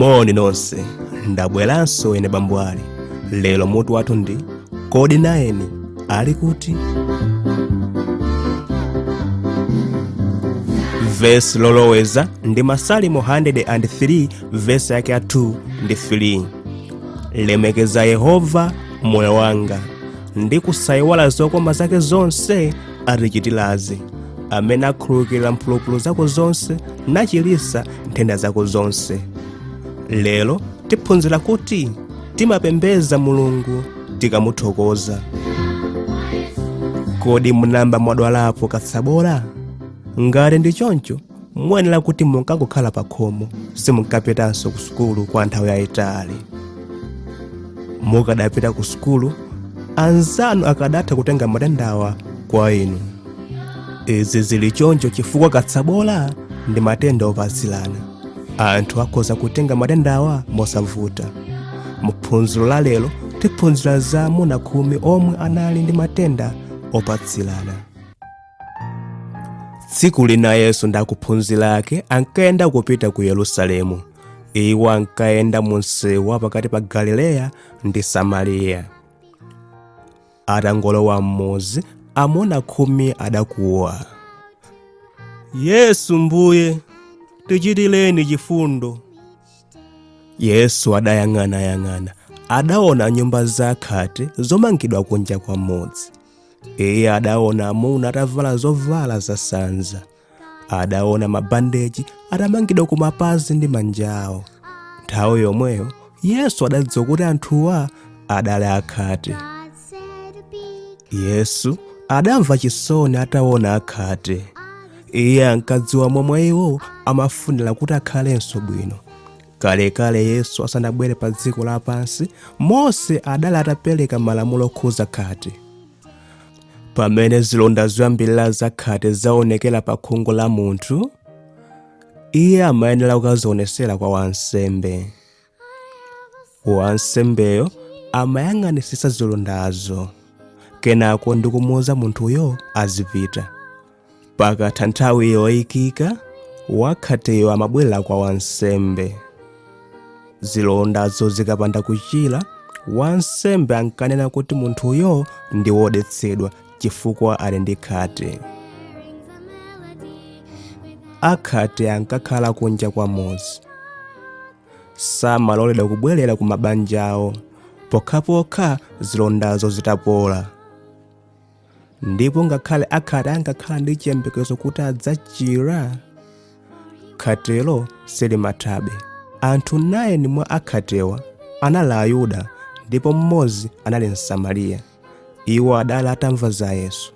Moni nonse, ndabweranso ine Bambo Ali. Lero mutu wathu ndi Kodi Nayeni ali kuti? Vesi loloweza ndi Masalimo 103 vesi yake ya 2 ndi 3. Lemekeza Yehova moyo wanga, ndi kusayiwala zokoma zake zonse atichitirazi, amene akhululukira mphulupulu zako zonse nachilitsa nthenda zako zonse. Lero tiphunzira kuti timapembedza Mulungu tikamuthokoza. Kodi munayamba mwadwalapo katsabola? Ngati ndi choncho, muyenera kuti munkangokhala pa khomo, simunkapitanso ku sukulu kwa nthawi yayitali. Mukadapita ku sukulu, anzanu akadatha kutenga matendawa kwa inu. Izi zili choncho chifukwa katsabola ndi matenda opatsirana. Anthu akhoza kutenga matendawa mosavuta. Muphunziro la lero tiphunzira za amuna 10 omwe anali ndi matenda opatsirana. Tsiku lina Yesu ndi akuphunzira ake ankayenda kupita ku Yerusalemu. Iwo ankayenda mu msewu wa pakati pa Galileya ndi Samariya. Atangolowa m'mudzi, amuna 10 adakuwa, Yesu Mbuye, tichitireni chifundo! Yesu adayang'anayang'ana, adaona nyumba za akhate zomangidwa kunja kwa mudzi. Iye adaona amuna atavala zovala zasanza. Adaona mabandeji atamangidwa ku mapazi ndi manja awo. Nthawi yomweyo Yesu adadziwa kuti anthuwa adali akhate. Yesu adamva chisoni ataona akhate. Iye ankadziwa momwe iwo amafunira kuti akhalenso bwino. Kalekale Yesu asanabwere pa dziko lapansi, Mose adali atapereka malamulo okhudza khate. Pamene zilonda zoyambirira za khate zaonekera pa khungu la munthu, iye amayenera kukazionetsera kwa wansembe. Wansembeyo amayang'anitsitsa zilondazo, kenako ndikumuuza munthuyo azipita. Pakatha nthawi yoikika, wakhateyo amabwerera kwa wansembe. Zilondazo zikapanda kuchira, wansembe ankanena kuti munthuyo ndi wodetsedwa chifukwa ali ndi khate. Akhate ankakhala kunja kwa mudzi. Samaloledwa kubwerera ku mabanja awo pokhapokha zilondazo zitapola. Ndipo ngakhale akhate ankakhala ndi chiyembekezo kuti adzachira, khatelo silimathabe. Anthu 9 mwa akhatewa anali Ayuda ndipo mmodzi anali Msamariya. Iwo adali atamva za Yesu.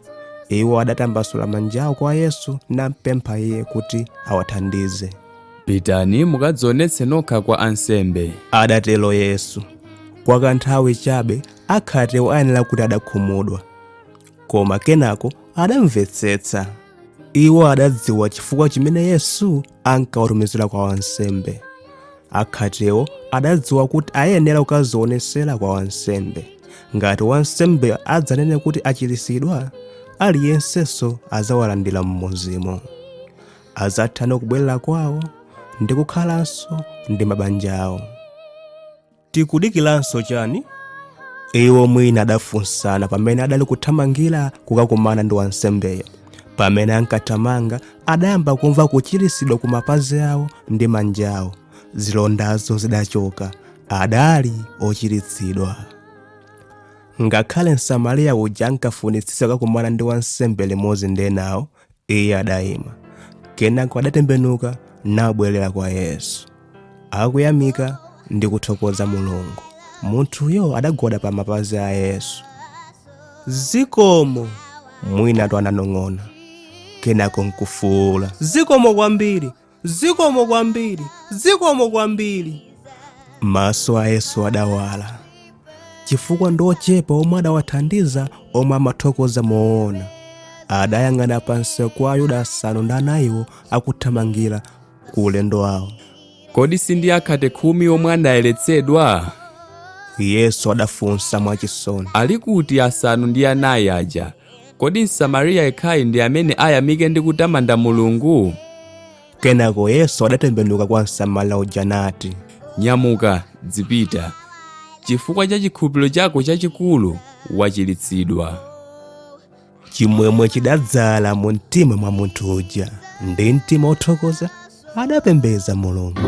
Iwo adatambasula manja awo kwa Yesu nampempha iye kuti awathandize. Pitani mukadzionetse nokha kwa ansembe. Adatero Yesu. Kwa kanthawi chabe akhatewo ayenera kuti adakhumudwa. Koma kenako adamvetsetsa. Iwo adadziwa chifukwa chimene Yesu ankawatumizira kwa wansembe. Akhatewo adadziwa kuti ayenera kukadzionetsera kwa wansembe. Ngati wansembeyo adzanene kuti achiritsidwa, aliyensenso adzawalandira m'mudzimo. Adzathanso kubwerera kwawo ndi kukhalanso ndi mabanja awo. Tikudikiranso chani? Iwo mwina adafunsana pamene adali kuthamangira kukakumana ndi wansembeyo. Pamene ankathamanga, adayamba kumva kuchiritsidwa ku mapazi awo ndi manja awo. Zilondazo zidachoka. Adali ochiritsidwa. Ngakhale Msamariya uja ankafunitsitsa kukakumana ndi wansembe limodzi ndi enawo, iye adayima. Kenako adatembenuka nabwerera kwa Yesu. Akuyamika ndi kuthokoza Mulungu, munthuyo adagwada pa mapazi a Yesu. Zikomo, mwinatu ananong'ona, kenako nkufuula, Zikomo kwambiri! Zikomo kwambiri! Zikomo kwambiri! Maso a Yesu adawala, chifukwa ndi ochepa omwe adawathandiza omwe amathokoza moona. Adayang'ana pansewu kwa Ayuda asanu ndi anayiwo akuthamangira ku ulendo wawo. Kodi si ndi akhate 10 omwe anayeretsedwa? Yesu adafunsa mwachisoni. Ali kuti 9 aja? Kodi Msamariya yekhayu ndi amene ayamike ndi kutamanda Mulungu? Kenako Yesu adatembenuka kwa Msamariya uja nati, Nyamuka, dzipita. Chifukwa cha chikhulupiriro chako chachikulu wachiritsidwa. Chimwemwe chidadzala mu mtima mwa munthu uja, ndi mtima wothokoza adapembedza Mulungu.